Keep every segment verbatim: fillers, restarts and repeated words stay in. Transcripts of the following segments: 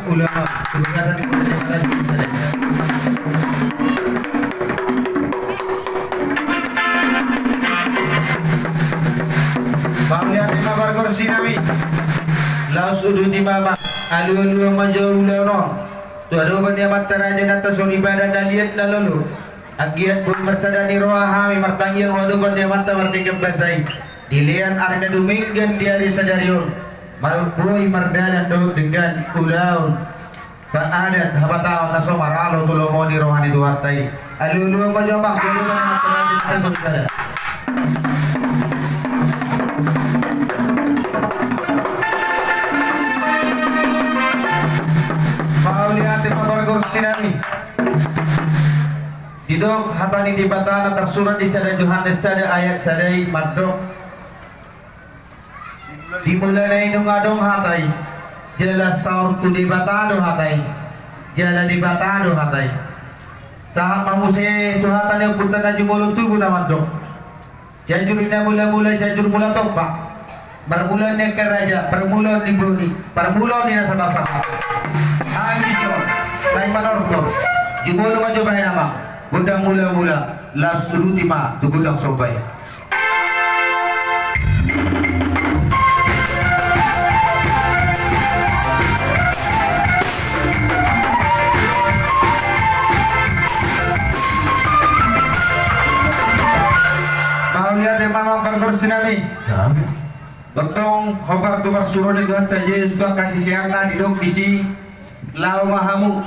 Ulaon tu bagasan ni Puta Debata. Mauliate ma pargonsi nami. Laos uduti ma, alualuhon ma jo ulaon on tu adopan ni amanta raja nanta soripada na liat na lolo. Anggiat boi marsada ni roha hami martangiang tu adopan ni amanta mardenggan basa i, dilean ari na dumenggan di ari sadari on, boi mardalan dohot denggan ulaon, adat, habataon na so maralo tu lomo ni roha ni Tuhanta i. Alualuhon ma jo amang tu adopan ni amanta raja nanta soripada. Mauliate ma pargonsi nami. Didok hata ni Debata na tarsurat di sada Johannes sada ayat sada i mandok, di mulana i nunga adong hata i, jala saor tu Debata do hata i, jala Debata do hata i. Sahat ma muse tu hata ni ompunta na jumolo tubu na mandok, Sianjur ni na mulamula, Sianjur Mula Tompa. Parmulaon ni angka raja, parmulaon ni boru, parmulaon ni na sabasaba. Hami jo naeng manortor. Jumolo ma jo bahen amang. Gondang mulamula, laos uduti ma tu gondang somba i. Mauliate ma amang pargonsi nami. Tongtong hombar tu parsuru ni Tuhanta Jesus tu angka siseanna, didok disi, laho ma hamu,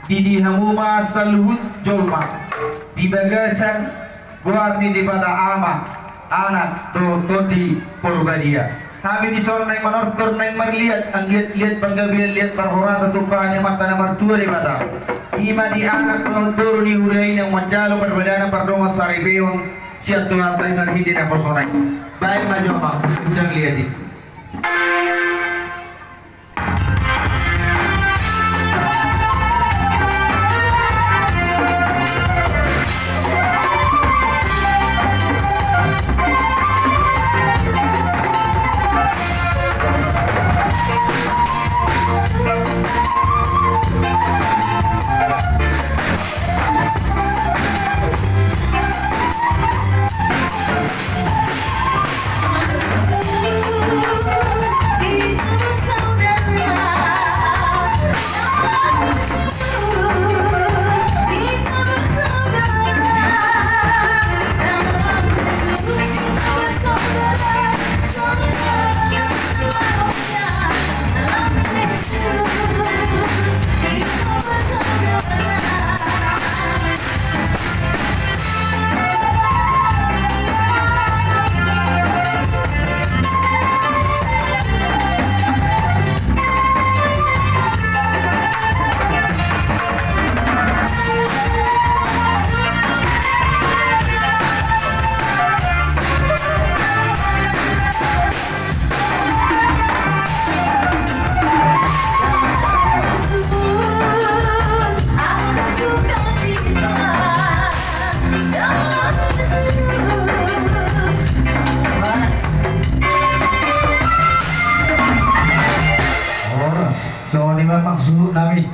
didi hamu ma saluhut jolma di bagasan goar ni Debata Ama, Anak dohot Tondi Porbadia. Hami dison naeng manortor, naeng marliat, anggiat liat panggabean, liat parhorasan tumpahon ni Amanta na martua Debata. I ma di anak dohot boru ni huria i naung manjalo parbadanan pardongansaripeon sian Tuhanta i marhite naposona i. Bahen ma jo amang, gondang liat i. Songon i ma amang suhut nami.